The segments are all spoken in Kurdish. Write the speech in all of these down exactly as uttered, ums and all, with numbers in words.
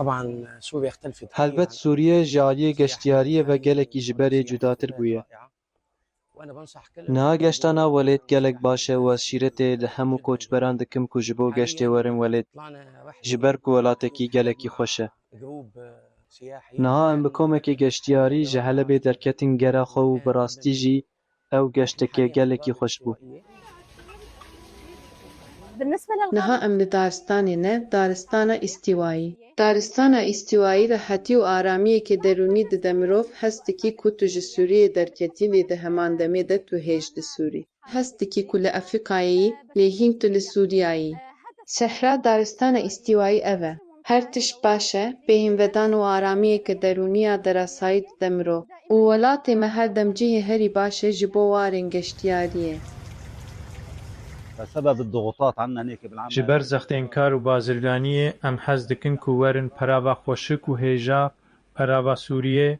طبعا سوريا اختلفت كثير. Helbet Sûriye ji aliyê geştiyariyê ve gelekî ji berê cudatir bûye. Niha geşta nav welêt gelek baş e û ez şîretê li hemû koçberan dikim ku ji bo geştê werin welêt, ji ber ku welatekî gelekî xweş e. Niha em bi komekê geştiyarî ji Helebê derketin gera xwe û bi rastî jî ew geşteke gelekî xweş bû. Niha em li daristanê ne, daristana îstîwayî. Daristana îstîwayî rehetî û aramiyeke derûnî dide mirov, hes dikî ku tu ji Sûriyê derketî lê di heman demê de tu hêj disûrî. Hes dikî ku li Efrîkayê yî lê hîn tu li Sûriya yî. Sehra daristana îstîwayî ev e. Her tişt baş e, bêhînvedan û aramiyeke derûnî ya derasayî dide mirov. Û welatê me her dem cihê herî baş e ji bo warên geştiyariyê. بسبب الضغوطات عنا هناك بالعمل Ji ber zextên kar û bazirganiyê em hez dikin ku werin perava xweşik û hêja perava Sûriyê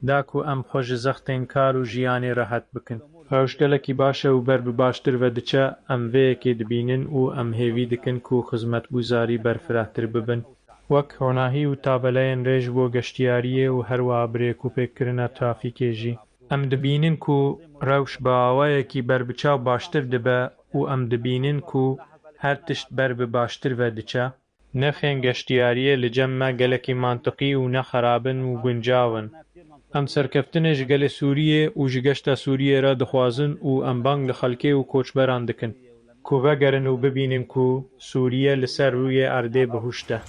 da ku em xwe ji zextên kar û jiyanê rehet bikin. Rewş gelekî baş e û ber bi baştir ve diçe, em vê yekê dibînin û em hêvî dikin ku xizmetguzarî berfirehtir bibin. Wek ronahî û tabeleyên rê ji bo geştiyariyê û herwiha bi rêkûpêkkirina trafîkê jî. Em dibînin ku rewş bi awayekî berbiçav baştir dibe û em dibînin ku her tişt ber bi baştir ve diçe. Nirxên geştiyariyê li cem me gelekî mantiqî û ne xerab in û guncav in. Em serkeftinê ji gelê Sûriyê û ji geşta Sûriyê re dixwazin û em bang li xelkê û koçberan dikin. Ku vegerin û bibînin ku Sûriye li ser rûyê erdê bi huşt e.